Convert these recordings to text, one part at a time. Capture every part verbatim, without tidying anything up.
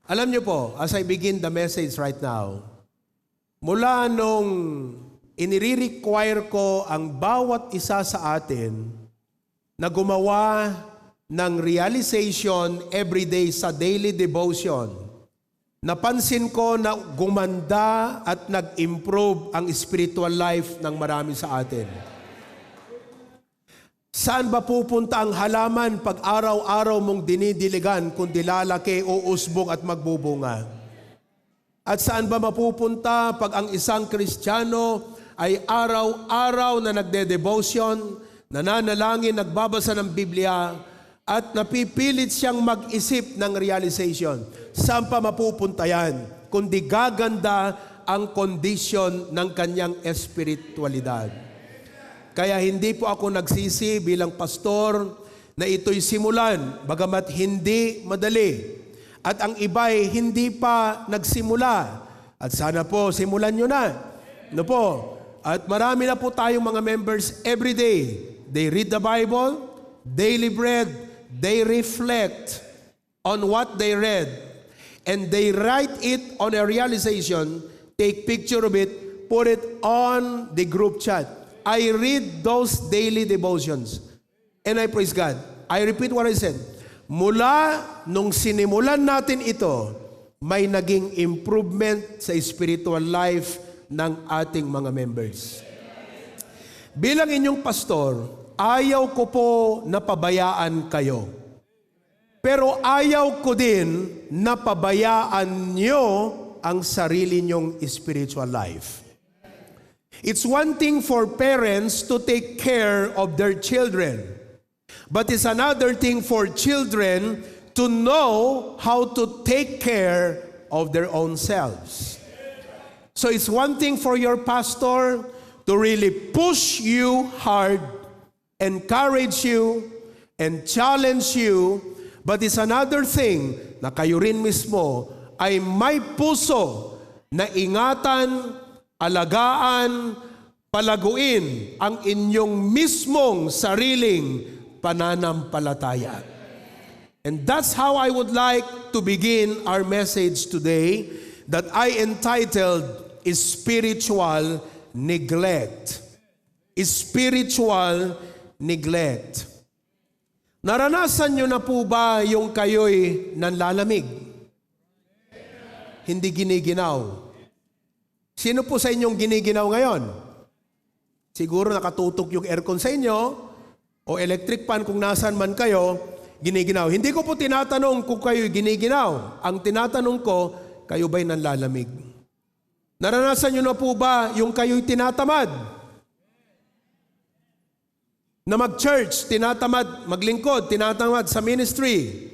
Alam niyo po, as I begin the message right now, mula nung inire-require ko ang bawat isa sa atin na gumawa ng realization every day sa daily devotion, napansin ko na gumanda at nag-improve ang spiritual life ng marami sa atin. Saan ba pupunta ang halaman pag araw-araw mong dinidiligan, kundi lalaki, uusbong at magbubunga? At saan ba mapupunta pag ang isang Kristiyano ay araw-araw na nagde-devotion, nananalangin, nagbabasa ng Biblia, at napipilit siyang mag-isip ng realization? Saan pa mapupunta yan? Kundi gaganda ang kondisyon ng kanyang espiritualidad. Kaya hindi po ako nagsisi bilang pastor na ito'y simulan, bagamat hindi madali. At ang iba'y hindi pa nagsimula. At sana po, simulan nyo na. No po? At marami na po tayong mga members every day. They read the Bible, daily bread, they reflect on what they read, and they write it on a realization, take picture of it, put it on the group chat. I read those daily devotions. And I praise God. I repeat what I said. Mula nung sinimulan natin ito, may naging improvement sa spiritual life ng ating mga members. Bilang inyong pastor, ayaw ko po napabayaan kayo. Pero ayaw ko din napabayaan nyo ang sarili nyong spiritual life. It's one thing for parents to take care of their children, but it's another thing for children to know how to take care of their own selves. So it's one thing for your pastor to really push you hard, encourage you, and challenge you, but it's another thing na kayo rin mismo ay may puso na ingatan, alagaan, palaguin ang inyong mismong sariling pananampalataya. And that's how I would like to begin our message today that I entitled Spiritual Neglect. Spiritual neglect. Naranasan nyo na po ba yung kayo'y nanlalamig? Hindi giniginaw. Sino po sa inyong giniginaw ngayon? Siguro nakatutok yung aircon sa inyo o electric fan kung nasan man kayo, giniginaw. Hindi ko po tinatanong kung kayo'y giniginaw. Ang tinatanong ko, kayo ba'y nanlalamig? Naranasan nyo na po ba yung kayo'y tinatamad? Na mag-church, tinatamad, maglingkod, tinatamad sa ministry.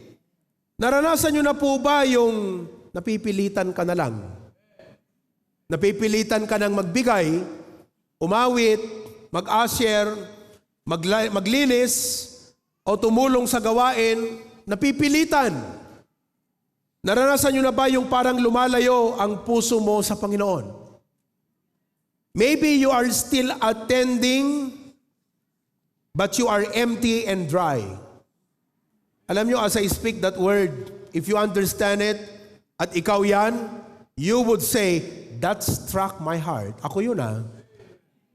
Naranasan nyo na po ba yung napipilitan ka na lang? Napipilitan ka nang magbigay, umawit, mag-usher, magla-, maglinis, o tumulong sa gawain, napipilitan. Naranasan nyo na ba yung parang lumalayo ang puso mo sa Panginoon? Maybe you are still attending, but you are empty and dry. Alam nyo, as I speak that word, if you understand it, at ikaw yan, you would say, "That struck my heart." Ako yun, ah.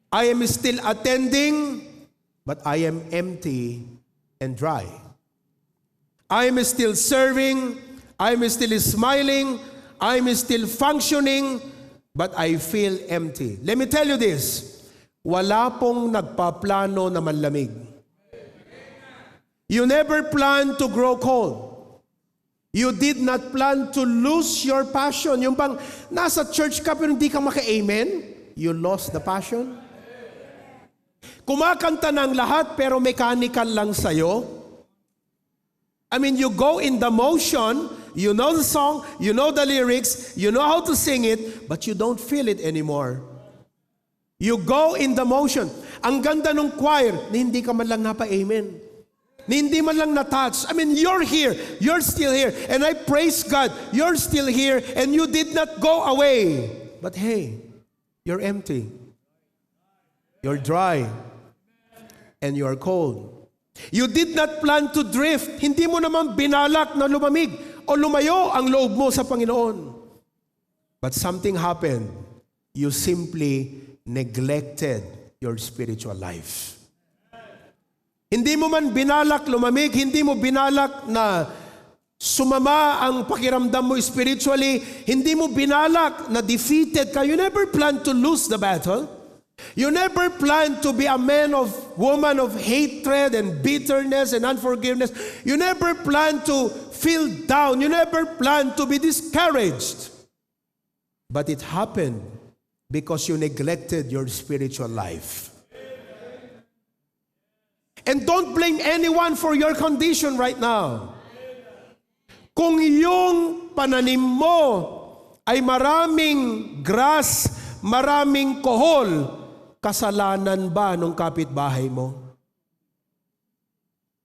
I am still attending, but I am empty and dry. I am still serving, I am still smiling, I am still functioning, but I feel empty. Let me tell you this, wala pong nagpaplano na manlamig. You never plan to grow cold. You did not plan to lose your passion. Yung bang nasa church ka pero hindi ka maka-amen, you lost the passion. Kumakanta ng lahat pero mechanical lang sa'yo. I mean, you go in the motion, you know the song, you know the lyrics, you know how to sing it, but you don't feel it anymore. You go in the motion. Ang ganda ng choir, na hindi ka man lang napa-amen. Na hindi man lang na-touch. I mean, you're here. You're still here. And I praise God. You're still here and you did not go away. But hey, you're empty. You're dry. And you're cold. You did not plan to drift. Hindi mo naman binalak na lumamig. o lumayo ang loob mo sa Panginoon. But something happened. You simply neglected your spiritual life. Hindi mo man binalak lumamig, hindi mo binalak na sumama ang pakiramdam mo spiritually, hindi mo binalak na defeated ka. You never plan to lose the battle. You never plan to be a man of, woman of hatred and bitterness and unforgiveness. You never plan to feel down. You never plan to be discouraged. But it happened because you neglected your spiritual life. And don't blame anyone for your condition right now. Kung yung pananim mo ay maraming grass, maraming kohol, kasalanan ba nung kapitbahay mo?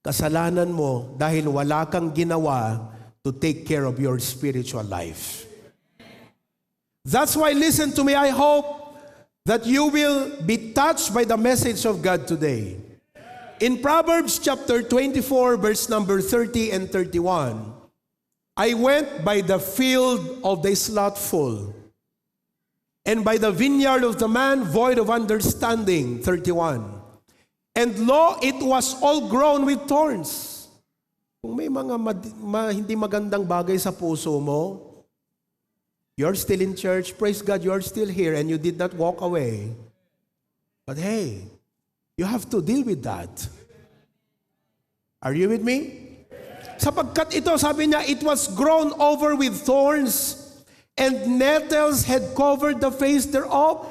Kasalanan mo dahil wala kang ginawa to take care of your spiritual life. That's why, listen to me, I hope that you will be touched by the message of God today. In Proverbs chapter twenty-four, verse number thirty and thirty-one, "I went by the field of the slothful, and by the vineyard of the man void of understanding." Thirty-one. "And lo, it was all grown with thorns." Kung may mga mad-, ma-, hindi magandang bagay sa puso mo, you're still in church, praise God, you're still here and you did not walk away. But hey, you have to deal with that. Are you with me? Sapagkat ito, sabi niya, "It was grown over with thorns, and nettles had covered the face thereof,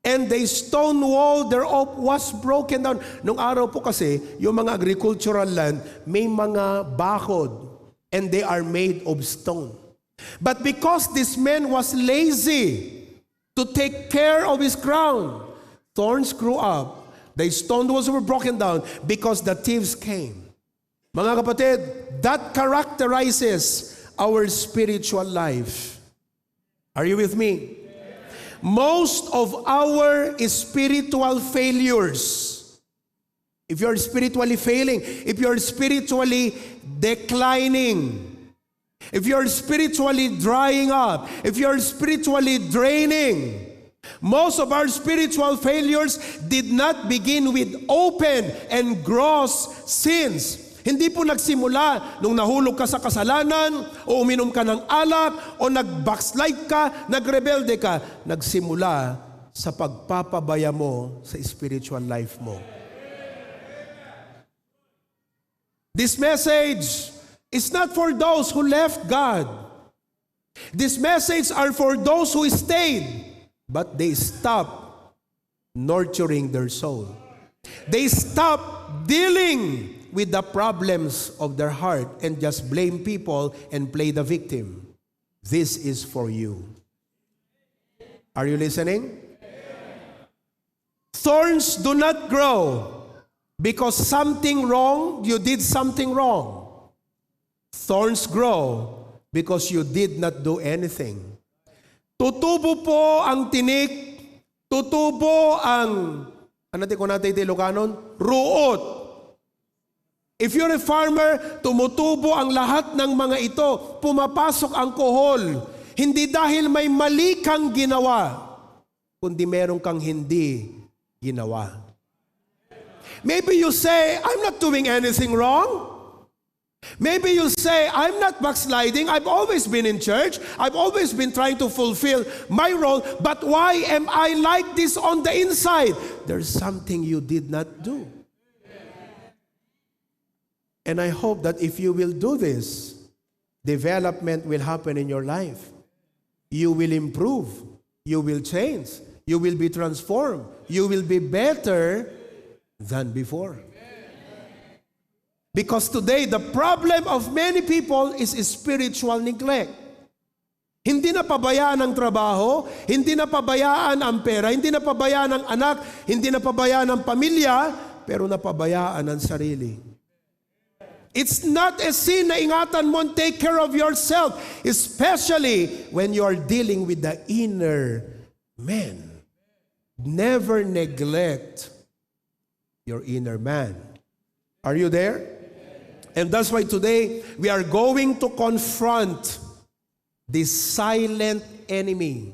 and the stone wall thereof was broken down." Nung araw po kasi, yung mga agricultural land, may mga bakod, and they are made of stone. But because this man was lazy to take care of his ground, thorns grew up, the stone walls were broken down because the thieves came. Mga kapatid, that characterizes our spiritual life. Are you with me? Most of our spiritual failures, if you're spiritually failing, if you're spiritually declining, if you're spiritually drying up, if you're spiritually draining, most of our spiritual failures did not begin with open and gross sins. Hindi po nagsimula nung nahulog ka sa kasalanan, o uminom ka ng alak, o nag-backslide ka, nagrebelde ka. Nagsimula sa pagpapabaya mo sa spiritual life mo. This message is not for those who left God. These messages are for those who stayed, but they stopped nurturing their soul. They stopped dealing with the problems of their heart and just blame people and play the victim. This is for you. Are you listening? Thorns do not grow because something wrong, you did something wrong. Thorns grow because you did not do anything. Tutubo po ang tinik, tutubo ang, ano ti kunata iti Ilokanon? Ruot. If you're a farmer, tumutubo ang lahat ng mga ito. Pumapasok ang kohol. Hindi dahil may mali kang ginawa, kundi meron kang hindi ginawa. Maybe you say, "I'm not doing anything wrong." Maybe you say, "I'm not backsliding. I've always been in church. I've always been trying to fulfill my role. But why am I like this on the inside?" There's something you did not do. And I hope that if you will do this, development will happen in your life. You will improve. You will change. You will be transformed. You will be better than before. Because today, the problem of many people is spiritual neglect. Hindi napabayaan ang trabaho, hindi napabayaan ang pera, hindi napabayaan ang anak, hindi napabayaan ang pamilya, pero napabayaan ang sarili. It's not a sin na ingatan mo and take care of yourself, especially when you are dealing with the inner man. Never neglect your inner man. Are you there? And that's why today we are going to confront the silent enemy.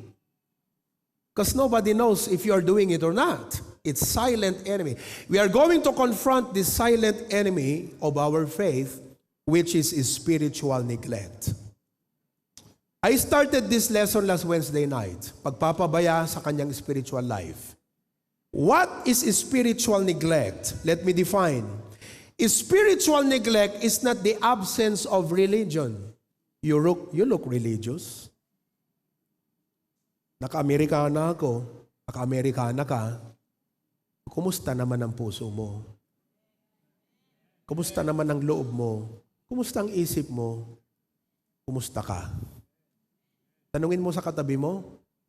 Because nobody knows if you are doing it or not. It's silent enemy. We are going to confront the silent enemy of our faith, which is spiritual neglect. I started this lesson last Wednesday night. Pagpapabaya sa kanyang spiritual life. What is spiritual neglect? Let me define. Spiritual neglect is not the absence of religion. You look, you look religious. Naka-Amerikana ako, naka-Amerikana ka. Kumusta naman ang puso mo? Kumusta naman ang loob mo? Kumusta ang isip mo? Kumusta ka? Tanungin mo sa katabi mo,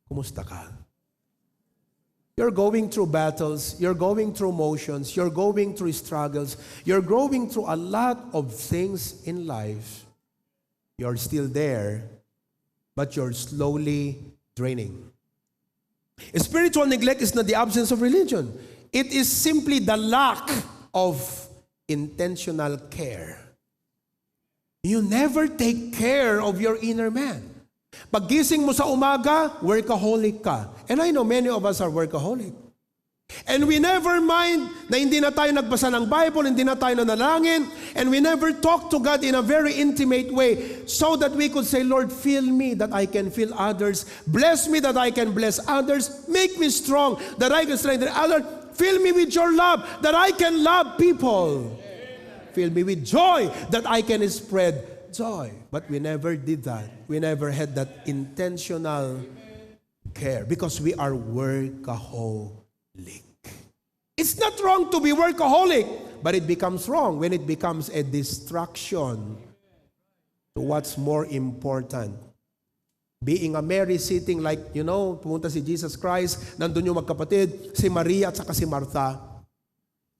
kumusta ka? You're going through battles, you're going through motions, you're going through struggles, you're going through a lot of things in life. You're still there, but you're slowly draining. Spiritual neglect is not the absence of religion. It is simply the lack of intentional care. You never take care of your inner man. Paggising mo sa umaga, workaholic ka. And I know many of us are workaholic. And we never mind na hindi na tayo nagbasa ng Bible, hindi na tayo nanalangin, and we never talk to God in a very intimate way so that we could say, "Lord, fill me that I can fill others. Bless me that I can bless others. Make me strong that I can strengthen others. Fill me with your love that I can love people. Fill me with joy that I can spread joy." But we never did that. We never had that intentional care because we are workaholic. It's not wrong to be workaholic, but it becomes wrong when it becomes a distraction to what's more important. Being a Mary sitting, like, you know, pumunta si Jesus Christ, nandun yung magkapatid, si Maria at saka si Martha.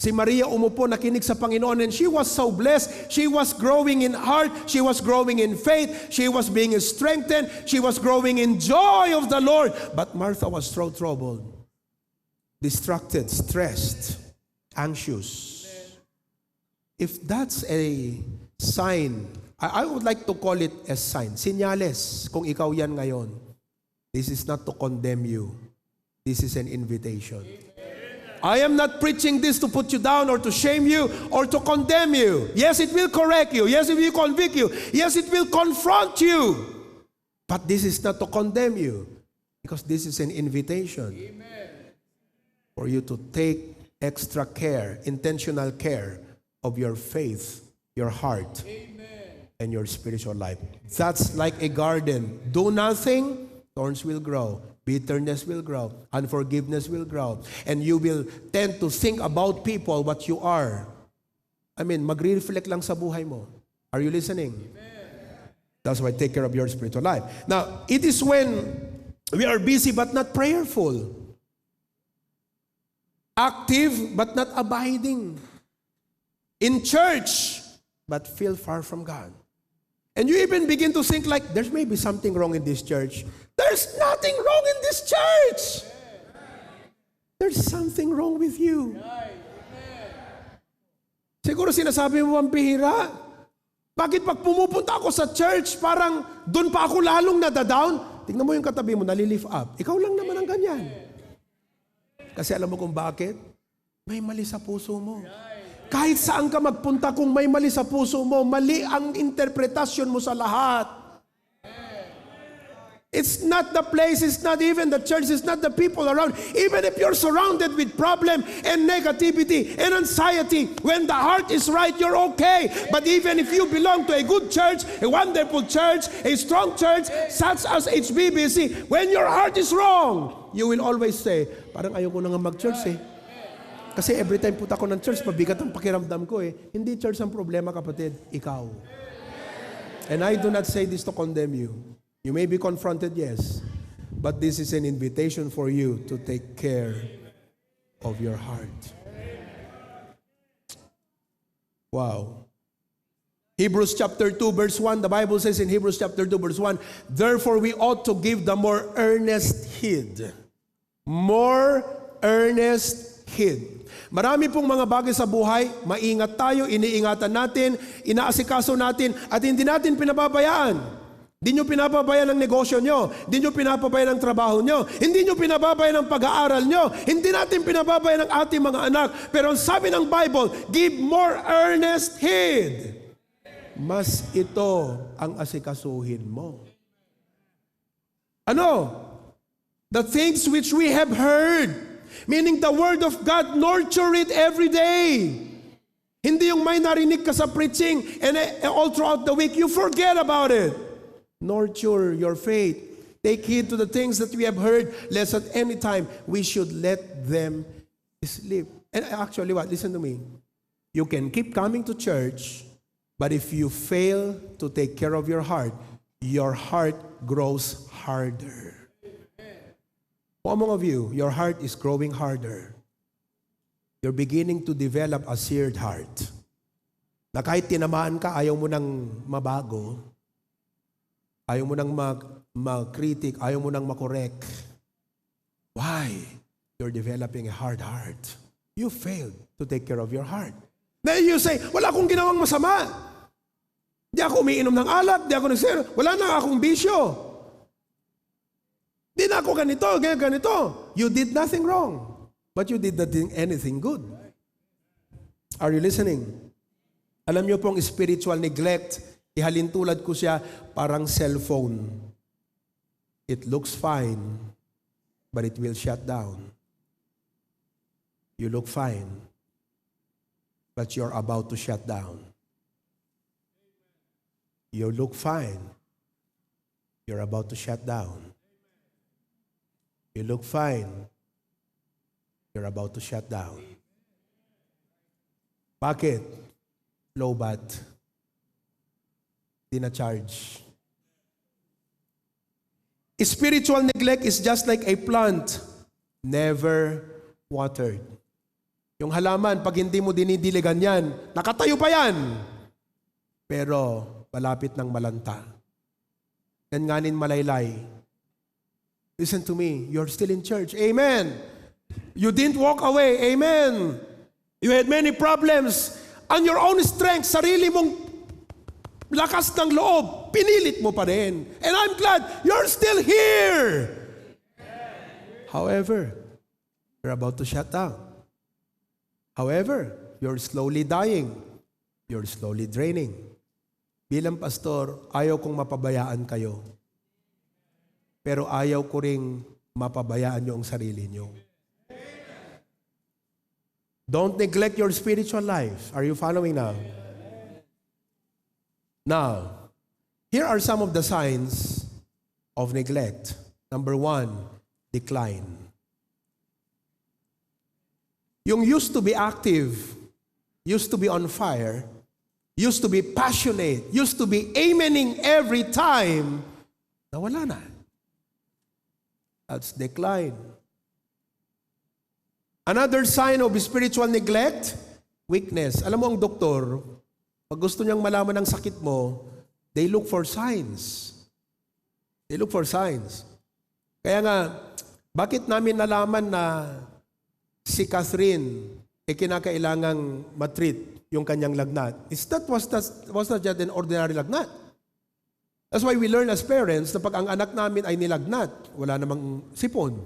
Si Maria umupo, nakinig sa Panginoon, and she was so blessed. She was growing in heart. She was growing in faith. She was being strengthened. She was growing in joy of the Lord. But Martha was so troubled, distracted, stressed, anxious. If that's a sign, I, I would like to call it a sign. Senyales, kung ikaw yan ngayon. This is not to condemn you. This is an invitation. I am not preaching this to put you down or to shame you or to condemn you. Yes, it will correct you. Yes, it will convict you. Yes, it will confront you. But this is not to condemn you, because this is an invitation for you to take extra care, intentional care of your faith, your heart, and your spiritual life. That's like a garden. Do nothing, thorns will grow, bitterness will grow, unforgiveness will grow, and you will tend to think about people what you are. I mean, magre-reflect lang sa buhay mo. Are you listening? That's why take care of your spiritual life. Now, it is when we are busy but not prayerful, active but not abiding, in church but feel far from God. And you even begin to think like, "There may be something wrong in this church." There's nothing wrong in this church. There's something wrong with you. Siguro sinasabi mo, "Ang bihira. Bakit pag pumupunta ako sa church, parang doon pa ako lalong nadadown?" Tingnan mo yung katabi mo, nalilift up. Ikaw lang naman ang ganyan. Kasi alam mo kung bakit? May mali sa puso mo. Kahit saan ka magpunta, kung may mali sa puso mo, mali ang interpretasyon mo sa lahat. It's not the place, it's not even the church, it's not the people around. Even if you're surrounded with problem and negativity and anxiety, when the heart is right, you're okay. But even if you belong to a good church, a wonderful church, a strong church, such as H B B C, when your heart is wrong, you will always say, "Parang ayoko na nga mag-church eh." Kasi every time punta ko ng church, mabigat ang pakiramdam ko eh. Hindi church ang problema, kapatid, ikaw. And I do not say this to condemn you. You may be confronted, yes. But this is an invitation for you to take care of your heart. Wow. Hebrews chapter two, verse one, the Bible says in Hebrews chapter two, verse one, "Therefore we ought to give the more earnest heed." More earnest heed. Marami pong mga bagay sa buhay, maingat tayo, iniingatan natin, inaasikaso natin, at hindi natin pinababayaan. Hindi nyo pinababayaan ang negosyo nyo. Hindi nyo pinababayaan ang trabaho nyo. Hindi nyo pinababayaan ang pag-aaral nyo. Hindi natin pinababayaan ang ating mga anak. Pero ang sabi ng Bible, "Give more earnest heed." Mas ito ang asikasuhin mo. Ano? The things which we have heard, meaning the word of God, nurture it every day. Hindi yung may narinig ka sa preaching and eh, all throughout the week, you forget about it. Nurture your faith. Take heed to the things that we have heard, lest at any time we should let them sleep. And actually, what? Listen to me. You can keep coming to church, but if you fail to take care of your heart, your heart grows harder. Who among of you, your heart is growing harder? You're beginning to develop a seared heart. Na kahit tinamaan ka, ayaw mo nang mabago. Ayaw mo nang mag-, mag-critic, ayaw mo nang makorek. Why? You're developing a hard heart. You failed to take care of your heart. Then you say, "Wala akong ginawang masama. Di ako umiinom ng alak, di ako nagse-, wala na akong bisyo. Di na ako ganito, ganyan, ganito." You did nothing wrong, but you did not do anything good. Are you listening? Alam niyo pong spiritual neglect, ihalintulad ko siya parang cellphone. It looks fine, but it will shut down. You look fine, but you're about to shut down. You look fine, you're about to shut down. You look fine, you're about to shut down. Bakit? Lowbat. Di na charge. Spiritual neglect is just like a plant never watered. Yung halaman, pag hindi mo dinidiligan yan, nakatayo pa yan. Pero malapit nang malanta. Yan nganin malaylay. Listen to me, you're still in church. Amen. You didn't walk away. Amen. You had many problems. On your own strength, sarili mong lakas ng loob, pinilit mo pa rin. And I'm glad you're still here. However, you're about to shut down. However, you're slowly dying. You're slowly draining. Bilang pastor, ayaw kong mapabayaan kayo. Pero ayaw ko ring mapabayaan niyo ang sarili niyo. Don't neglect your spiritual life. Are you following now? Now, here are some of the signs of neglect. Number one, decline. Yung used to be active, used to be on fire, used to be passionate, used to be amening every time, nawala na. That's decline. Another sign of spiritual neglect, weakness. Alam mo, ang doktor, pag gusto niyang malaman ang sakit mo, they look for signs. They look for signs. Kaya nga, bakit namin nalaman na si Catherine, eh, kinakailangang matreat yung kanyang lagnat? Is that, was that, was that just an ordinary lagnat? That's why we learn as parents na pag ang anak namin ay nilagnat, wala namang sipon,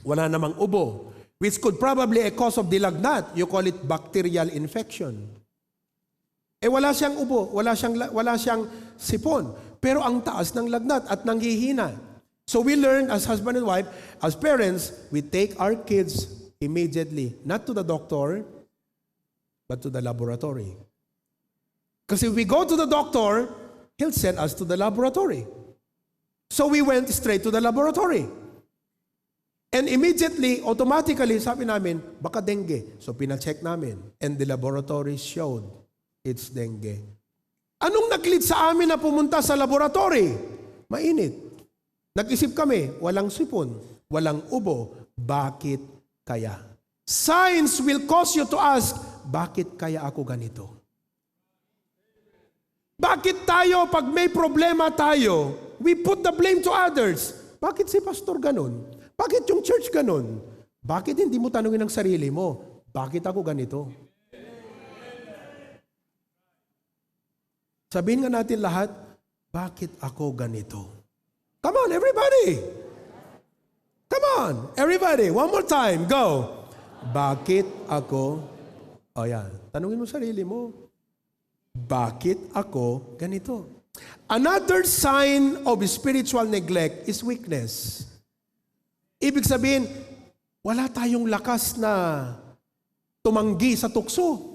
wala namang ubo, which could probably a cause of the lagnat, you call it bacterial infection. Eh, wala siyang ubo, wala siyang la-, wala siyang sipon, pero ang taas ng lagnat at nanghihina. So we learn as husband and wife, as parents, we take our kids immediately, not to the doctor, but to the laboratory. Kasi if we go to the doctor, he'll send us to the laboratory. So we went straight to the laboratory. And immediately, automatically, sabi namin, "Baka dengue." So pina-check namin. And the laboratory showed it's dengue. Anong nag-lead sa amin na pumunta sa laboratory? Mainit. Nag-isip kami, walang sipon, walang ubo. Bakit kaya? Signs will cause you to ask, "Bakit kaya ako ganito?" Bakit tayo, pag may problema tayo, we put the blame to others? Bakit si pastor ganun? Bakit yung church ganun? Bakit hindi mo tanungin ang sarili mo, "Bakit ako ganito?" Sabihin nga natin lahat, "Bakit ako ganito?" Come on, everybody! Come on, everybody! One more time, go! "Bakit ako?" O yan, tanungin mo sarili mo, "Bakit ako ganito?" Another sign of spiritual neglect is weakness. Ibig sabihin, wala tayong lakas na tumanggi sa tukso.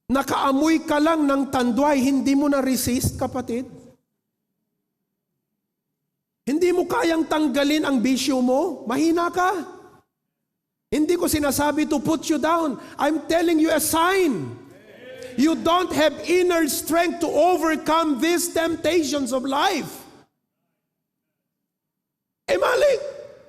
Nakaamoy ka lang ng tanduay, hindi mo na-resist, kapatid. Hindi mo kayang tanggalin ang bisyo mo, mahina ka. Hindi ko sinasabi to put you down. I'm telling you a sign. You don't have inner strength to overcome these temptations of life. Eh, mali,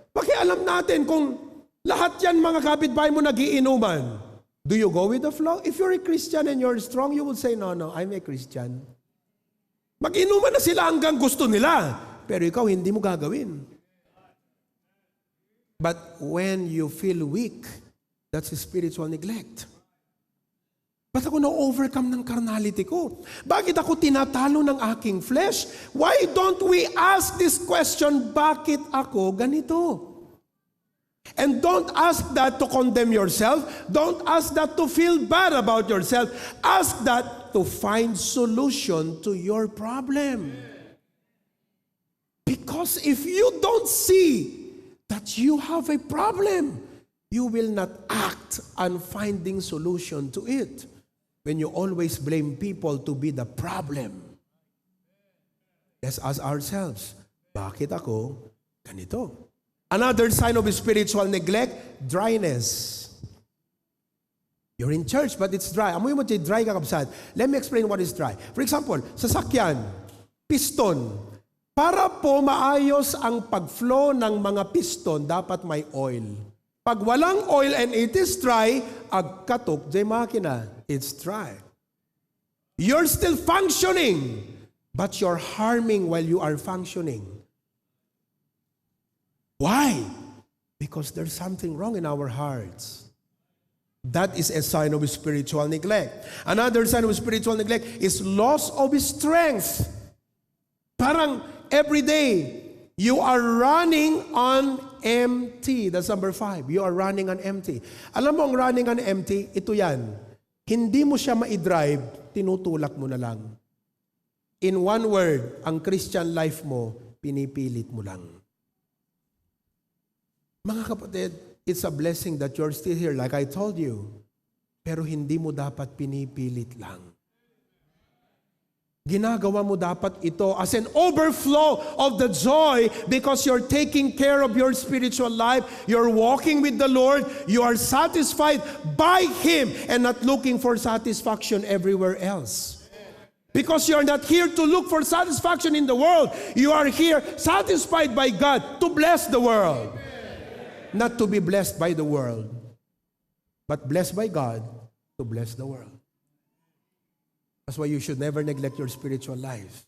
pakialam natin kung lahat yan, mga kapitbahay mo, nagiinuman. Do you go with the flow? If you're a Christian and you're strong, you would say, "No, no, I'm a Christian." Mag-inuman na sila hanggang gusto nila, pero ikaw hindi mo gagawin. But when you feel weak, that's spiritual neglect. Ba't ako na-overcome ng carnality ko? Bakit ako tinatalo ng aking flesh? Why don't we ask this question, "Bakit ako ganito?" And don't ask that to condemn yourself. Don't ask that to feel bad about yourself. Ask that to find solution to your problem. Because if you don't see that you have a problem, you will not act on finding solution to it. When you always blame people to be the problem, let's ask ourselves, "Bakit ako ganito?" Another sign of spiritual neglect, dryness. You're in church, but it's dry. Amoy mo, dry ka, kabsat. Let me explain what is dry. For example, sasakyan, piston. Para po maayos ang pag-flow ng mga piston, dapat may oil. Pag walang oil and it is dry, agkatok jay makina. It's dry. You're still functioning, but you're harming while you are functioning. Why? Because there's something wrong in our hearts. That is a sign of spiritual neglect. Another sign of spiritual neglect is loss of strength. Parang every day, you are running on empty. That's number five. You are running on empty. Alam mo, ang running on empty, ito yan. Hindi mo siya ma-drive, tinutulak mo na lang. In one word, ang Christian life mo, pinipilit mo lang. Mga kapatid, it's a blessing that you're still here, like I told you. Pero hindi mo dapat pinipilit lang. Ginagawa mo dapat ito as an overflow of the joy because you're taking care of your spiritual life. You're walking with the Lord. You are satisfied by Him and not looking for satisfaction everywhere else. Because you are not here to look for satisfaction in the world. You are here satisfied by God to bless the world. Not to be blessed by the world, but blessed by God to bless the world. That's why you should never neglect your spiritual life.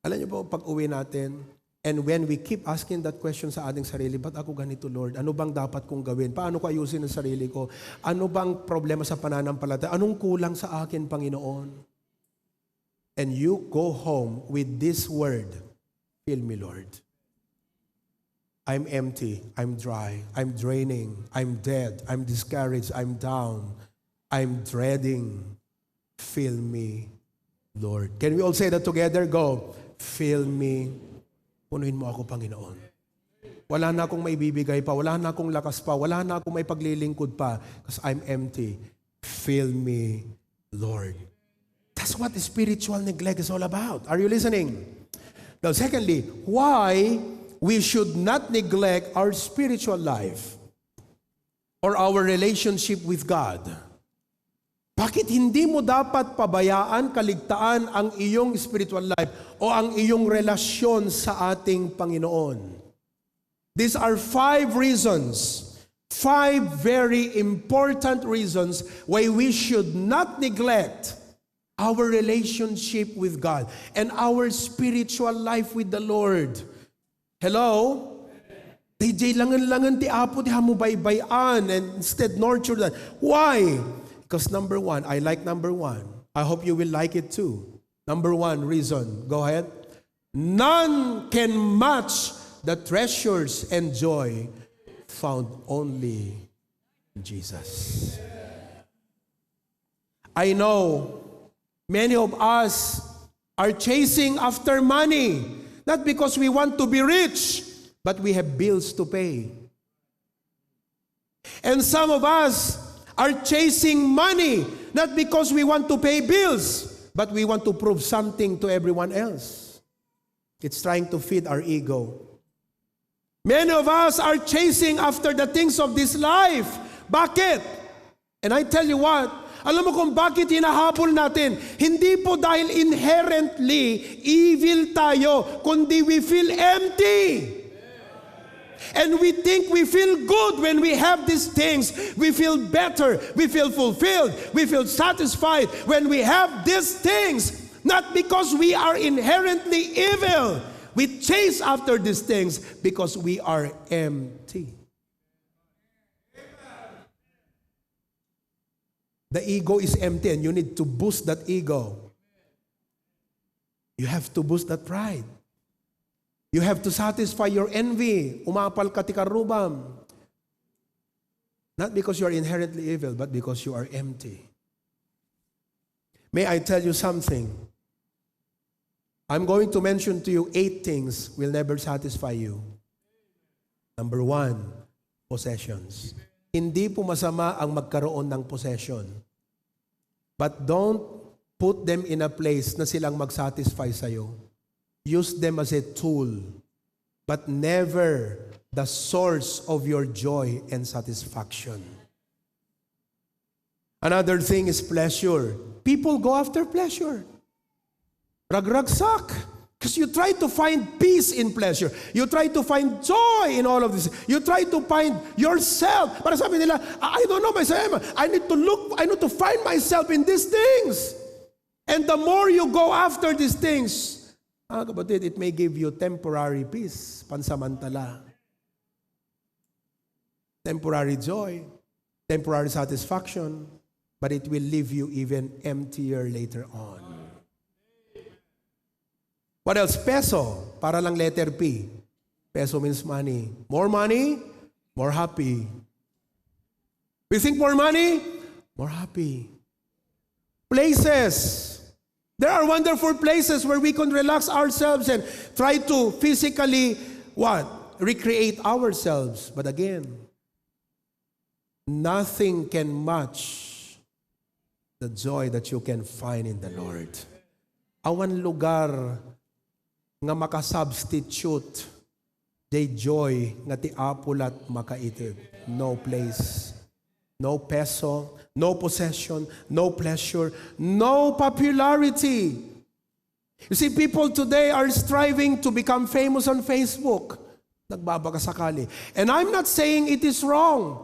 Alam niyo po, pag-uwi natin, and when we keep asking that question sa ating sarili, "Ba't ako ganito, Lord? Ano bang dapat kong gawin? Paano ko ayusin ang sarili ko? Ano bang problema sa pananampalataya? Anong kulang sa akin, Panginoon?" And you go home with this word, "Fill me, Lord. I'm empty, I'm dry, I'm draining, I'm dead, I'm discouraged, I'm down, I'm dreading. Fill me, Lord." Can we all say that together? Go. "Fill me." Punuin mo ako, Panginoon. Wala na akong maibibigay pa, wala na akong lakas pa, wala na akong maipaglilingkod pa, 'cause I'm empty. Fill me, Lord. That's what spiritual neglect is all about. Are you listening? Now, secondly, why we should not neglect our spiritual life or our relationship with God. Bakit hindi mo dapat pabayaan, kaligtaan ang iyong spiritual life o ang iyong relasyon sa ating Panginoon? These are five reasons, five very important reasons why we should not neglect our relationship with God and our spiritual life with the Lord. Hello? Daydiay langen-langen ti Apo ti ammo baybay-an and instead nurture that. Why? Because number one, I like number one. I hope you will like it too. Number one reason, go ahead. None can match the treasures and joy found only in Jesus. I know many of us are chasing after money, not because we want to be rich, but we have bills to pay. And some of us are chasing money, not because we want to pay bills, but we want to prove something to everyone else. It's trying to feed our ego. Many of us are chasing after the things of this life. Bakit? And I tell you what, alam mo kung bakit hinahabol natin? Hindi po dahil inherently evil tayo, kundi we feel empty. And we think we feel good when we have these things. We feel better. We feel fulfilled. We feel satisfied when we have these things. Not because we are inherently evil. We chase after these things because we are empty. The ego is empty and you need to boost that ego. You have to boost that pride. You have to satisfy your envy. Umapal ka ti karrubam. Not because you are inherently evil, but because you are empty. May I tell you something? I'm going to mention to you eight things will never satisfy you. Number one, possessions. Hindi po masama ang magkaroon ng possession. But don't put them in a place na silang mag-satisfy sa'yo. Use them as a tool, but never the source of your joy and satisfaction. Another thing is pleasure. People go after pleasure. Ragragsak. Because you try to find peace in pleasure. You try to find joy in all of this. You try to find yourself. Para sabi nila, I I don't know myself. I need to look, I need to find myself in these things. And the more you go after these things, mga kapatid, it may give you temporary peace, pansamantala. Temporary joy, temporary satisfaction, but it will leave you even emptier later on. What else? Peso, para lang letter P. Peso means money. More money, more happy. We think more money, more happy. Places. There are wonderful places where we can relax ourselves and try to physically, what? Recreate ourselves. But again, nothing can match the joy that you can find in the Lord. Awan lugar nga makasubstitute jay joy nga ti Apo lat makaited. No place, no peso, no possession, no pleasure, no popularity. You see, people today are striving to become famous on Facebook. Nagbabakasakali. And I'm not saying it is wrong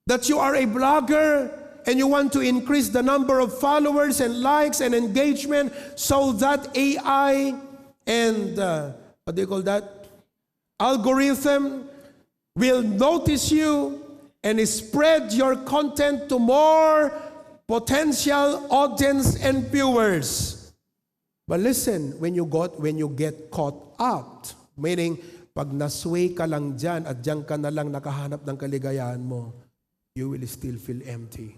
that you are a blogger and you want to increase the number of followers and likes and engagement so that A I and, uh, what do you call that? Algorithm will notice you and spread your content to more potential audience and viewers. But listen, when you got, when you get caught up, meaning pag nasway ka lang dyan at dyan ka na lang nakahanap ng kaligayahan mo, you will still feel empty.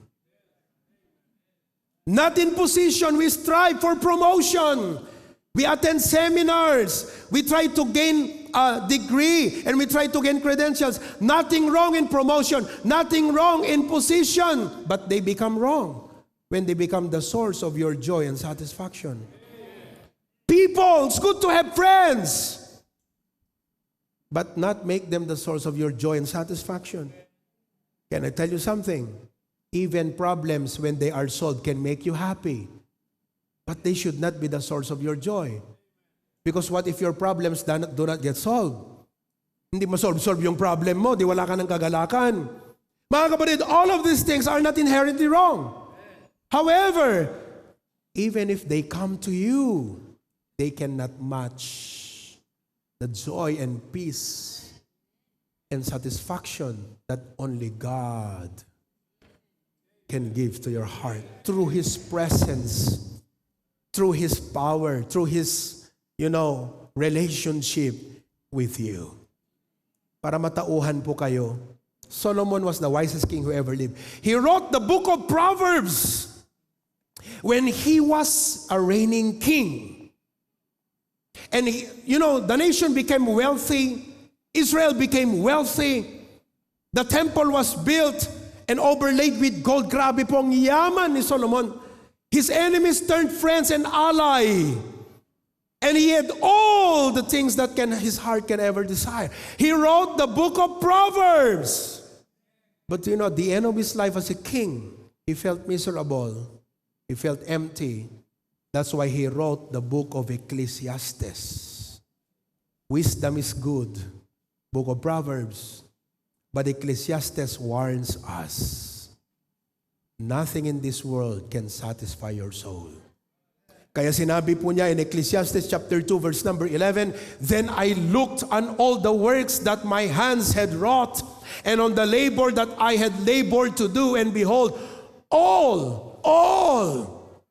Not in position, we strive for promotion. We attend seminars. We try to gain a degree and we try to gain credentials. Nothing wrong in promotion. Nothing wrong in position. But they become wrong when they become the source of your joy and satisfaction. People, it's good to have friends, but not make them the source of your joy and satisfaction. Can I tell you something? Even problems, when they are solved, can make you happy. But they should not be the source of your joy. Because what if your problems do not, do not get solved? Hindi ma-solve-solve yung problem mo, di wala ka ng kagalakan. Mga kapatid, all of these things are not inherently wrong. However, even if they come to you, they cannot match the joy and peace and satisfaction that only God can give to your heart through His presence, through His power, through His, you know, relationship with you. Para matauhan po kayo, Solomon was the wisest king who ever lived. He wrote the book of Proverbs when he was a reigning king. And he, you know, the nation became wealthy. Israel became wealthy. The temple was built and overlaid with gold. Grabe po ang yaman ni Solomon. His enemies turned friends and ally. And he had all the things that can, his heart can ever desire. He wrote the book of Proverbs. But you know, at the end of his life as a king, he felt miserable. He felt empty. That's why he wrote the book of Ecclesiastes. Wisdom is good, book of Proverbs. But Ecclesiastes warns us, nothing in this world can satisfy your soul. Kaya sinabi po niya in Ecclesiastes chapter two, verse number eleven, "Then I looked on all the works that my hands had wrought, and on the labor that I had labored to do, and behold, all, all,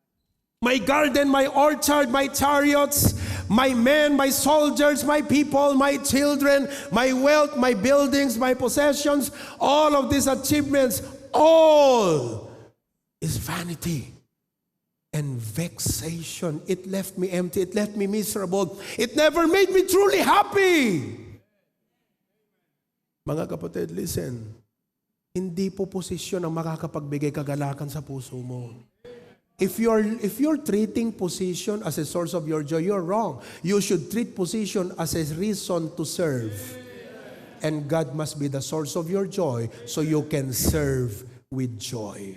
my garden, my orchard, my chariots, my men, my soldiers, my people, my children, my wealth, my buildings, my possessions, all of these achievements, all is vanity and vexation." It left me empty. It left me miserable. It never made me truly happy. Mga kapatid, listen. Hindi po posisyon ang makakapagbigay kagalakan sa puso mo. If you're, if you're treating position as a source of your joy, you're wrong. You should treat position as a reason to serve. And God must be the source of your joy so you can serve with joy.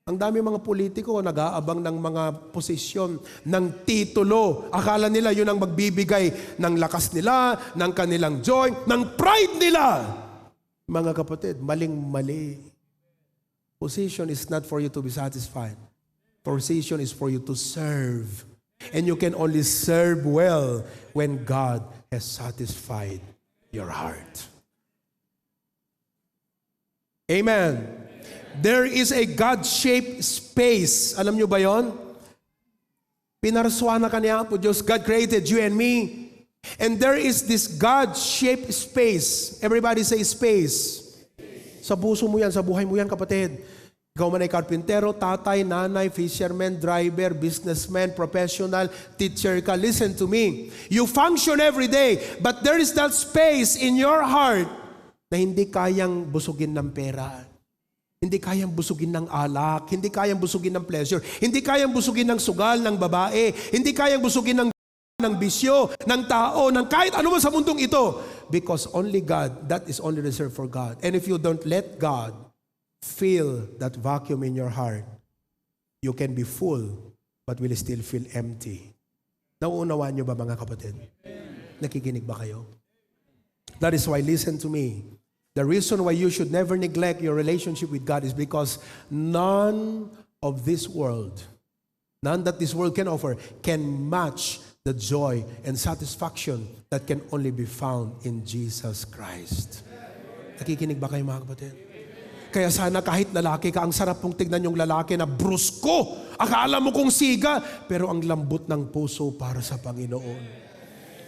Ang dami mga politiko nag-aabang ng mga posisyon, ng titulo. Akala nila yun ang magbibigay ng lakas nila, ng kanilang joy, ng pride nila. Mga kapatid, maling-mali. Position is not for you to be satisfied. Position is for you to serve. And you can only serve well when God has satisfied your heart. Amen. There is a God-shaped space. Alam nyo ba yon? Pinarsuanan ka ni Apo Diyos. God created you and me. And there is this God-shaped space. Everybody say space. Sa puso mo yan, sa buhay mo yan, kapatid. Ikaw man ay karpintero, tatay, nanay, fisherman, driver, businessman, professional, teacher ka. Listen to me. You function every day, but there is that space in your heart na hindi kayang busugin ng pera. Hindi kayang busugin ng alak, hindi kayang busugin ng pleasure, hindi kayang busugin ng sugal ng babae, hindi kayang busugin ng, ng bisyo, ng tao, ng kahit ano man sa mundong ito. Because only God, that is only reserved for God. And if you don't let God fill that vacuum in your heart, you can be full but will still feel empty. Nauunawaan niyo ba, mga kapatid? Nakikinig ba kayo? That is why, listen to me. The reason why you should never neglect your relationship with God is because none of this world, none that this world can offer, can match the joy and satisfaction that can only be found in Jesus Christ. Nakikinig ba kayo, mga kapatid? Kaya sana kahit lalaki ka, ang sarap mong tignan yung lalaki na brusko. Akala mo kung siga, pero ang lambot ng puso para sa Panginoon.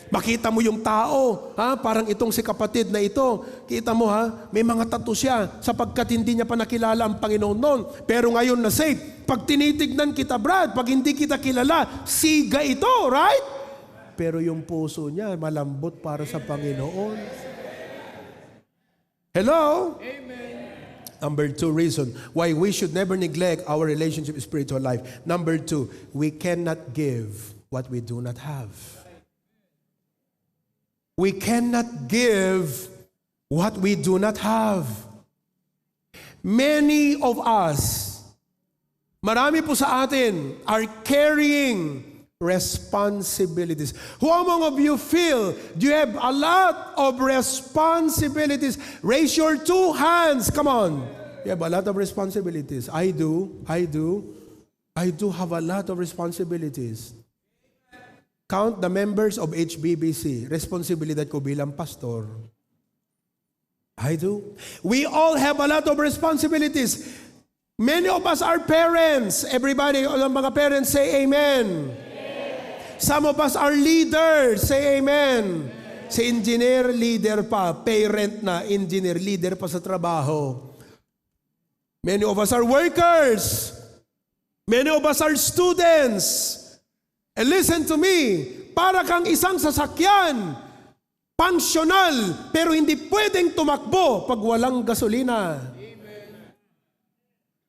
Makita mo yung tao, ha? Parang itong si kapatid na ito. Kita mo, ha? May mga tattoo siya sapagkat hindi niya pa nakilala ang Panginoon noon. Pero ngayon na saved. Pag tinitignan kita, Brad, pag hindi kita kilala, siga ito, right? Pero yung puso niya, malambot para sa Panginoon. Hello? Amen. Number two reason why we should never neglect our relationship spiritual life. Number two, we cannot give what we do not have. We cannot give what we do not have. Many of us, marami po sa atin, are carrying responsibilities. Who among of you feel you have a lot of responsibilities? Raise your two hands. Come on. You have a lot of responsibilities. I do. I do. I do have a lot of responsibilities. Count the members of H B B C. Responsibilidad ko bilang pastor. I do. We all have a lot of responsibilities. Many of us are parents. Everybody, all ang mga parents, say amen. Some of us are leaders. Say amen. Si engineer, leader pa. Parent na, engineer, leader pa sa trabaho. Many of us are workers. Many of us are students. And listen to me, para kang isang sasakyan, functional, pero hindi pwedeng tumakbo pag walang gasolina.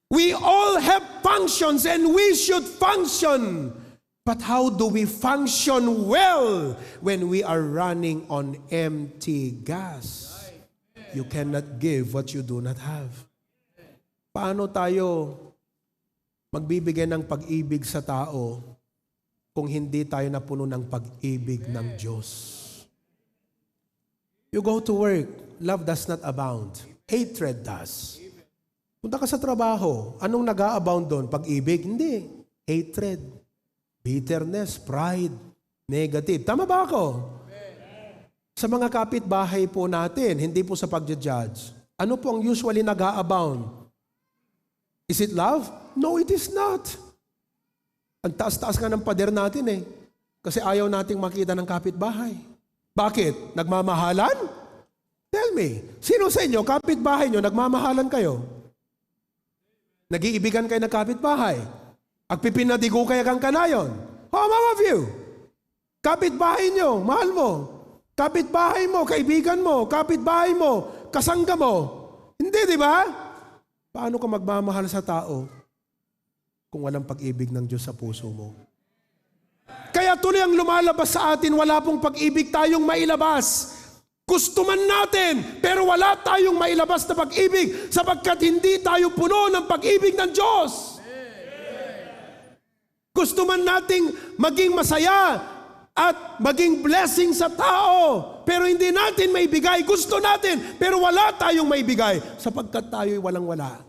We all have functions and we should function. But how do we function well when we are running on empty gas? You cannot give what you do not have. Paano tayo magbibigay ng pag-ibig sa tao kung hindi tayo napuno ng pag-ibig ng Diyos? You go to work, love does not abound. Hatred does. Punta ka sa trabaho, anong nag-a-abound doon? Pag-ibig? Hindi. Hatred, bitterness, pride, negative. Tama ba ako? Sa mga kapitbahay po natin, hindi po sa pagja-judge. Ano po ang usually nag-a-abound? Is it love? No, it is not. Ang taas-taas nga ng pader natin eh. Kasi ayaw nating makita ng kapitbahay. Bakit? Nagmamahalan? Tell me, sino sa inyo, kapitbahay nyo, nagmamahalan kayo? Nag-iibigan kayo ng kapitbahay? Agpipinadigo kayo kang kanayon? How among of you? Kapitbahay nyo, mahal mo. Kapitbahay mo, kaibigan mo, kapitbahay mo, kasangga mo. Hindi, di ba? Paano ka magmamahal sa tao kung walang pag-ibig ng Diyos sa puso mo? Kaya tuloy ang lumalabas sa atin, wala pong pag-ibig tayong mailabas. Gusto man natin, pero wala tayong mailabas na pag-ibig sapagkat hindi tayo puno ng pag-ibig ng Diyos. Gusto man nating maging masaya at maging blessing sa tao, pero hindi natin maibigay. Gusto natin, pero wala tayong maibigay sapagkat tayo'y walang-wala.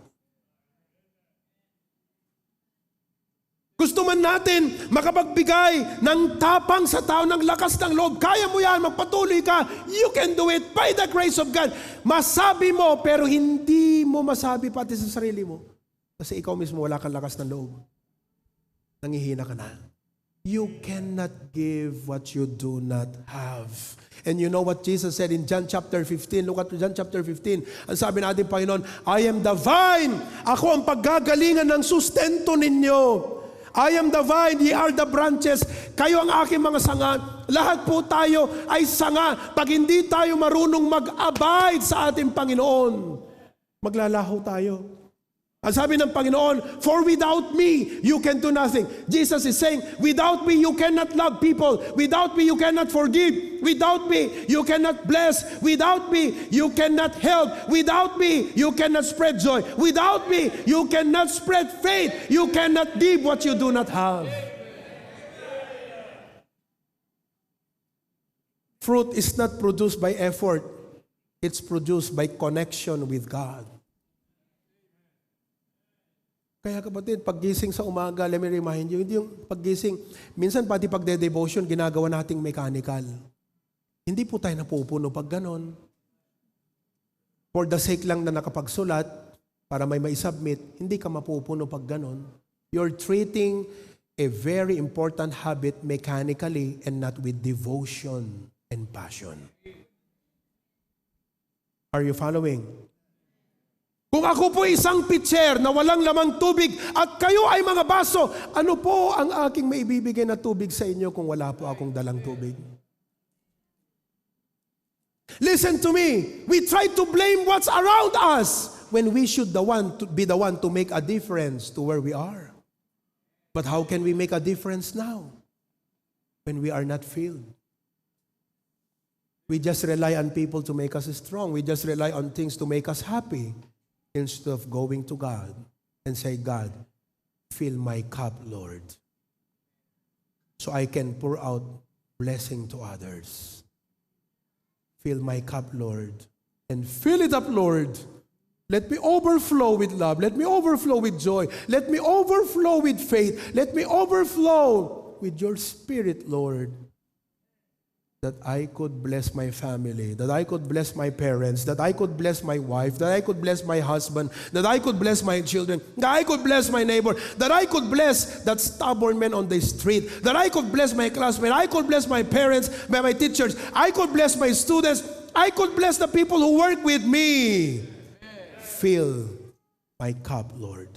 Gusto man natin makapagbigay ng tapang sa tao, ng lakas ng loob. Kaya mo yan, magpatuloy ka. You can do it by the grace of God. Masabi mo, pero hindi mo masabi pati sa sarili mo. Kasi ikaw mismo wala kang lakas ng loob. Nangihina ka na. You cannot give what you do not have. And you know what Jesus said in John chapter fifteen? Look at John chapter fifteen. Ang sabi ng ating Panginoon, "I am the vine. Ako ang paggagalingan ng sustento ninyo. I am the vine, ye are the branches." Kayo ang aking mga sanga. Lahat po tayo ay sanga. Pag hindi tayo marunong mag-abide sa ating Panginoon, maglalaho tayo. Ang sabi ng Panginoon, "For without me, you can do nothing." Jesus is saying, "Without me, you cannot love people. Without me, you cannot forgive. Without me, you cannot bless. Without me, you cannot help. Without me, you cannot spread joy. Without me, you cannot spread faith. You cannot give what you do not have." Fruit is not produced by effort. It's produced by connection with God. Kaya kapatid, paggising sa umaga, let me remind you, hindi yung paggising, minsan pati pagde-devotion, ginagawa nating mechanical. Hindi po tayo napupuno pag ganon. For the sake lang na nakapagsulat, para may maisubmit, hindi ka mapupuno pag ganon. You're treating a very important habit mechanically and not with devotion and passion. Are you following? Kung ako po isang pitcher na walang lamang tubig at kayo ay mga baso, ano po ang aking maibibigay na tubig sa inyo kung wala po akong dalang tubig? Listen to me. We try to blame what's around us when we should the one to be the one to make a difference to where we are. But how can we make a difference now when we are not filled? We just rely on people to make us strong. We just rely on things to make us happy instead of going to God and say, "God, fill my cup, Lord, so I can pour out blessing to others. Fill my cup, Lord, and fill it up, Lord. Let me overflow with love. Let me overflow with joy. Let me overflow with faith. Let me overflow with your spirit, Lord." that I could bless my family, that I could bless my parents, that I could bless my wife, that I could bless my husband, that I could bless my children, that I could bless my neighbor, that I could bless that stubborn man on the street, that I could bless my classmate, I could bless my parents, my, my teachers, I could bless my students, I could bless the people who work with me. Fill my cup, Lord.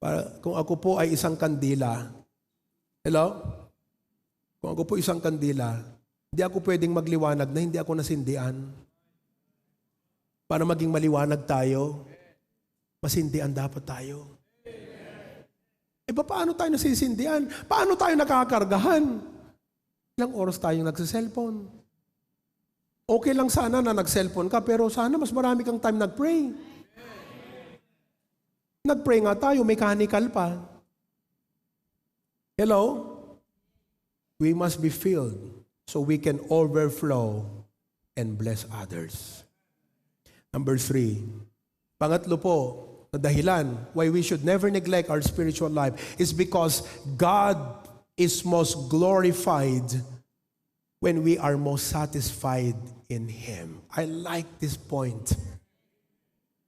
Para, kung ako po ay isang kandila, hello? Kung ako po isang kandila, hindi ako pwedeng magliwanag na hindi ako nasindian. Para maging maliwanag tayo, masindian dapat tayo. E, paano tayo nasisindian? Paano tayo nakakargahan? Ilang oras tayong nagsiselpon? Okay lang sana na nag-cellphone ka, pero sana mas marami kang time nag-pray. Nag-pray nga tayo, mechanical pa. Hello? We must be filled so we can overflow and bless others. Number three, pangatlo po na dahilan why we should never neglect our spiritual life is because God is most glorified when we are most satisfied in Him. I like this point.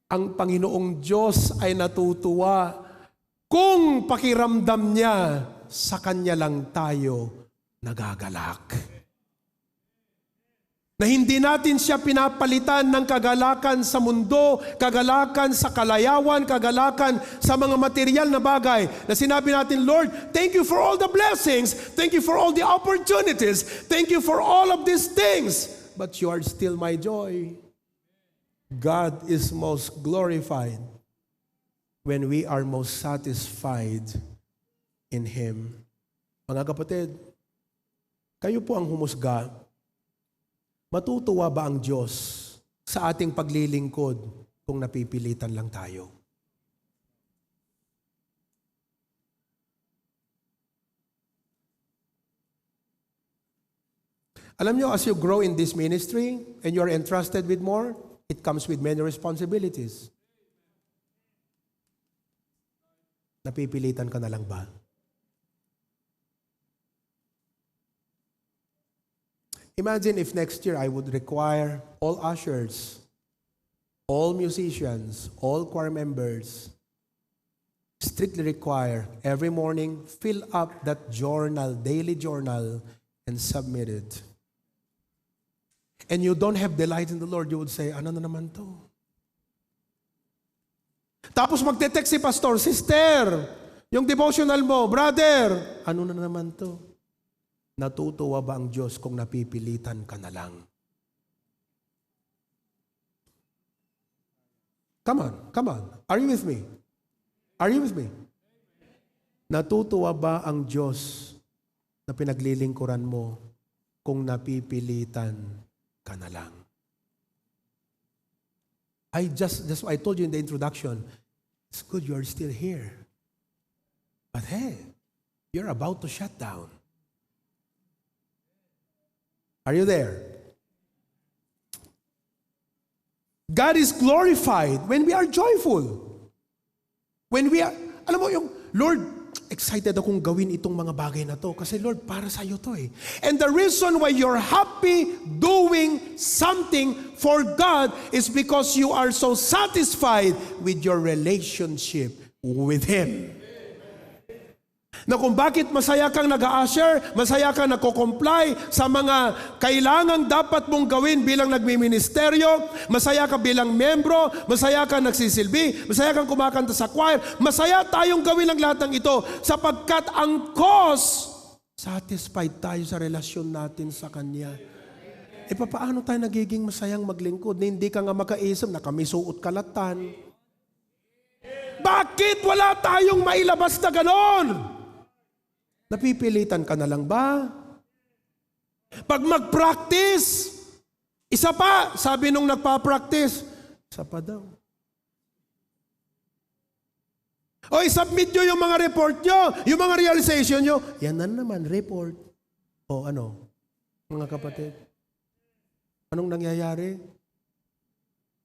Ang Panginoong Diyos ay natutuwa kung pakiramdam niya, sa Kanya lang tayo nagagalak. Na hindi natin siya pinapalitan ng kagalakan sa mundo, kagalakan sa kalayawan, kagalakan sa mga material na bagay. Na sinabi natin, "Lord, thank you for all the blessings. Thank you for all the opportunities. Thank you for all of these things. But you are still my joy." God is most glorified when we are most satisfied in Him. Mga kapatid, kayo po ang humusga. Matutuwa ba ang Diyos sa ating paglilingkod kung napipilitan lang tayo? Alam nyo, as you grow in this ministry and you are entrusted with more, it comes with many responsibilities. Napipilitan ka na lang ba? Imagine if next year I would require all ushers, all musicians, all choir members, strictly require every morning, fill up that journal, daily journal, and submit it. And you don't have delight in the Lord, you would say, "Ano na naman to?" Tapos magte-text si pastor, "Sister, yung devotional mo, brother, ano na naman to?" Natutuwa ba ang Diyos kung napipilitan ka na lang? Come on, come on. Are you with me? Are you with me? Natutuwa ba ang Diyos na pinaglilingkuran mo kung napipilitan ka na lang? I just, just I told you in the introduction, it's good you're still here. But hey, you're about to shut down. Are you there? God is glorified when we are joyful. When we are, alam mo yung, "Lord, excited akong gawin itong mga bagay na to. Kasi Lord, para sa'yo to eh." And the reason why you're happy doing something for God is because you are so satisfied with your relationship with Him. Na kung bakit masaya kang nag-a-usher, masaya kang nagko-comply sa mga kailangang dapat mong gawin bilang nagmiministeryo, masaya ka bilang miyembro, masaya kang nagsisilbi, masaya kang kumakanta sa choir, masaya tayong gawin ang lahat ng ito sapagkat ang cause, satisfied tayo sa relasyon natin sa Kanya. E papaano tayo nagiging masayang maglingkod na hindi ka nga makaisip, nakamisuot ka latan? Bakit wala tayong mailabas na ganon? Napipilitan ka na lang ba? Pag mag-practice, isa pa, sabi nung nagpa-practice, isa pa daw. O, i-submit nyo yung mga report nyo, yung mga realization nyo. Yan na naman, report. O ano, mga kapatid? Anong nangyayari?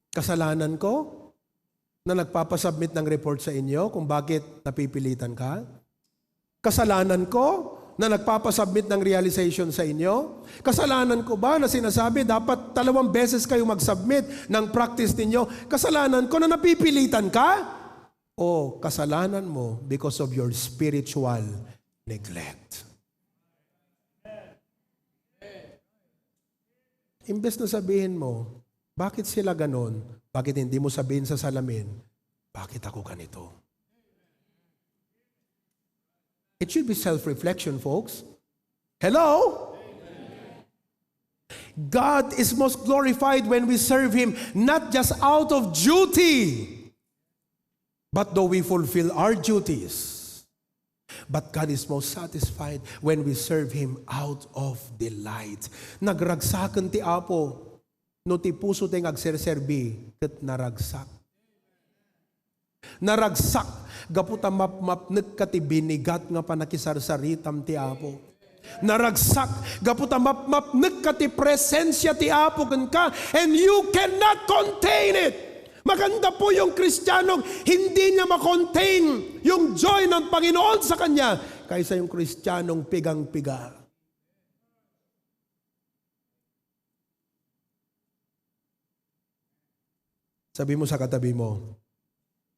Kasalanan ko na nagpapasubmit ng report sa inyo kung bakit napipilitan ka? Kasalanan ko na nagpapasubmit ng realization sa inyo? Kasalanan ko ba na sinasabi dapat dalawang beses kayo mag-submit ng practice ninyo? Kasalanan ko na napipilitan ka? O kasalanan mo because of your spiritual neglect? Imbes na sabihin mo, "Bakit sila ganon?" Bakit hindi mo sabihin sa salamin, "Bakit ako ganito?" It should be self-reflection, folks. Hello? God is most glorified when we serve Him, not just out of duty, but though we fulfill our duties. But God is most satisfied when we serve Him out of delight. Nagragsaken ti Apo no ti puso ti nga agserserbi ket naragsak. Naragsak gapu ta mapmapnek ka ti binigat nga panakisarsaritam ti Apo. Naragsak gapu ta mapmapnek ka ti presensia ti Apo kenka, and you cannot contain it. Maganda po yung Kristiyanong hindi niya makontain yung joy ng Panginoon sa kanya kaysa yung Kristiyanong pigang-piga. Sabi mo sa katabi mo,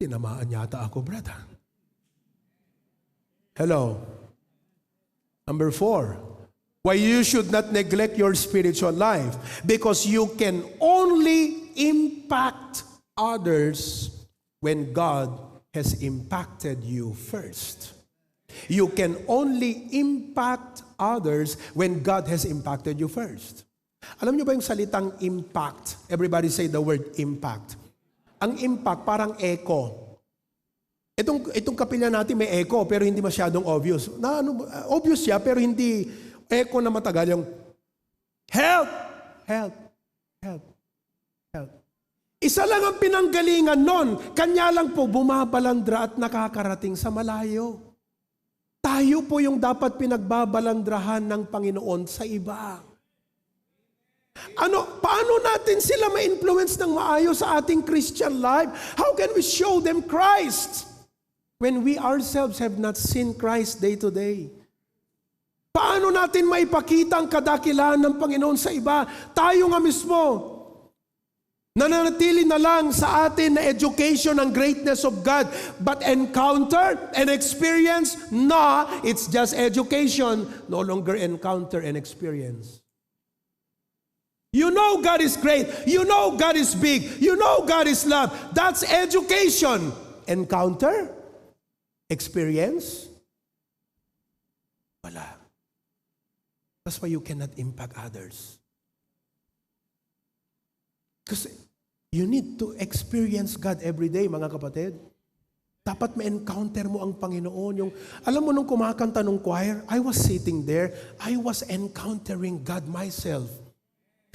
"Tinamaan yata ako, brad, ah." Hello? Number four, why you should not neglect your spiritual life. Because you can only impact others when God has impacted you first. You can only impact others when God has impacted you first. Alam niyo ba yung salitang impact? Everybody say the word impact. Ang impact, parang echo. Itong, itong kapilya natin may echo, pero hindi masyadong obvious. Na, ano, obvious siya, pero hindi echo na matagal yung, "Help! Help! Help! Help!" Isa lang ang pinanggalingan nun, kanya lang po bumabalandra at nakakarating sa malayo. Tayo po yung dapat pinagbabalandrahan ng Panginoon sa iba. Ano, paano natin sila ma-influence ng maayos sa ating Christian life? How can we show them Christ when we ourselves have not seen Christ day to day? Paano natin maipakita ang kadakilaan ng Panginoon sa iba? Tayo nga mismo, nananatili na lang sa atin na education ang greatness of God, but encounter and experience, no, it's just education, no longer encounter and experience. You know God is great. You know God is big. You know God is love. That's education. Encounter? Experience? Wala. That's why you cannot impact others. Kasi you need to experience God every day, mga kapatid. Dapat ma-encounter mo ang Panginoon. Yung, alam mo, nung kumakanta nung choir, I was sitting there, I was encountering God myself.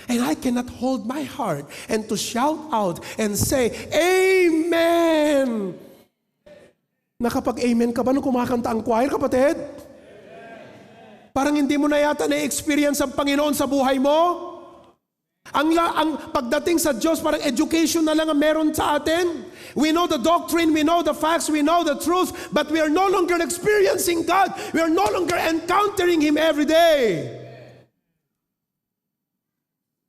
And I cannot hold my heart and to shout out and say, "Amen!" Nakapag-amen ka ba nung kumakanta ang choir, kapatid? Parang hindi mo na yata na-experience ang Panginoon sa buhay mo. Ang, la, ang pagdating sa Diyos, parang education na lang ang meron sa atin. We know the doctrine, we know the facts, we know the truth, but we are no longer experiencing God. We are no longer encountering Him every day.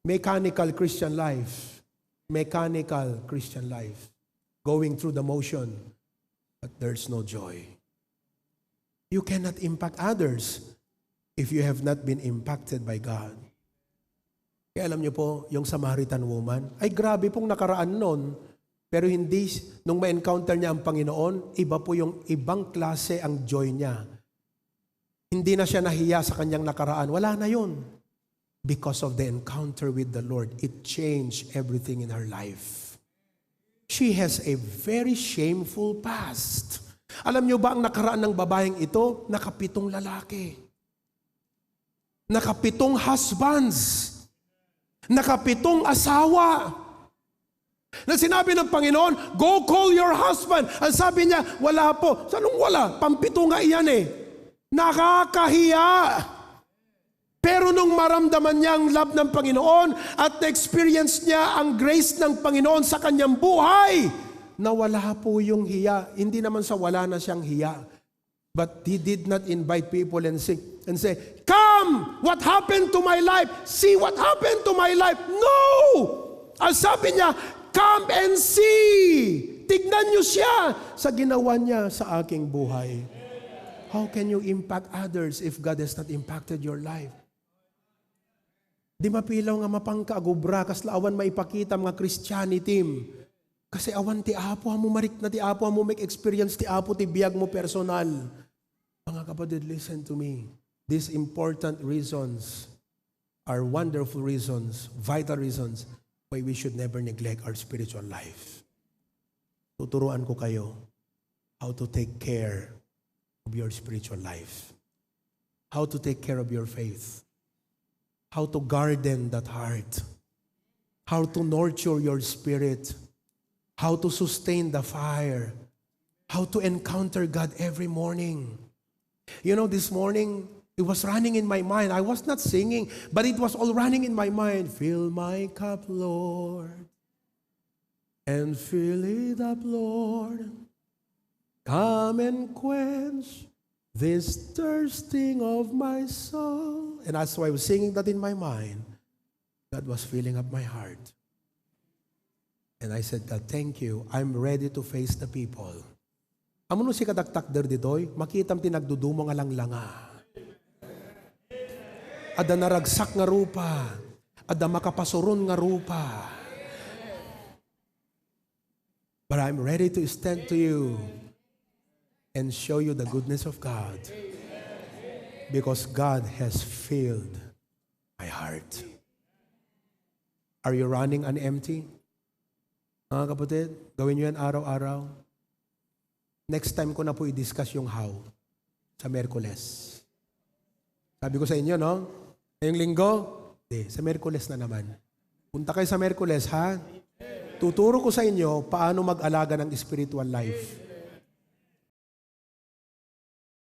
Mechanical Christian life. Mechanical Christian life. Going through the motion, but there's no joy. You cannot impact others if you have not been impacted by God. Kaya alam niyo po, yung Samaritan woman, ay grabe pong nakaraan nun. Pero hindi, nung ma-encounter niya ang Panginoon, iba po yung ibang klase ang joy niya. Hindi na siya nahiya sa kanyang nakaraan. Wala na yun. Because of the encounter with the Lord, it changed everything in her life. She has a very shameful past. Alam niyo ba ang nakaraan ng babaeng ito? Nakapitong lalaki. Nakapitong husbands. Nakapitong asawa. Na sinabi ng Panginoon, "Go call your husband." Ang sabi niya, "Wala po." "Anong wala? Pampito nga iyan eh." Nakakahiya. Pero nung maramdaman niya ang love ng Panginoon at na-experience niya ang grace ng Panginoon sa kanyang buhay, nawala po yung hiya. Hindi naman sa wala na siyang hiya. But he did not invite people and sing and say, "Come! What happened to my life? See what happened to my life?" No! Ang sabi niya, "Come and see! Tignan niyo siya sa ginawa niya sa aking buhay." How can you impact others if God has not impacted your life? Di mapilaw nga mapangka agubra, kasla awan maipakitam nga Christianity. Kasi awan ti Apo, amo marikna ti Apo, amo make experience ti Apo ti biag mo personal. Mga kapatid, listen to me. These important reasons are wonderful reasons, vital reasons why we should never neglect our spiritual life. Tuturuan ko kayo how to take care of your spiritual life. How to take care of your faith. How to garden that heart. How to nurture your spirit. How to sustain the fire. How to encounter God every morning. You know, this morning, it was running in my mind. I was not singing, but it was all running in my mind. "Fill my cup, Lord, and fill it up, Lord. Come and quench this thirsting of my soul." And as I was singing that in my mind, God was filling up my heart. And I said, "God, thank you. I'm ready to face the people." Ammom no sika daktakder ditoy, makitam ti nagdudumo nga langlanga. Adda naragsak nga rupa. Adda makapasuron nga rupa. But I'm ready to stand to you and show you the goodness of God. Because God has filled my heart. Are you running on empty? Mga kapatid, gawin niyo yan araw-araw. Next time ko na po i-discuss yung how sa Miyerkules. Sabi ko sa inyo, no? Ngayong linggo, di, sa Miyerkules na naman. Punta kayo sa Miyerkules, ha? Tuturo ko sa inyo paano mag-alaga ng spiritual life.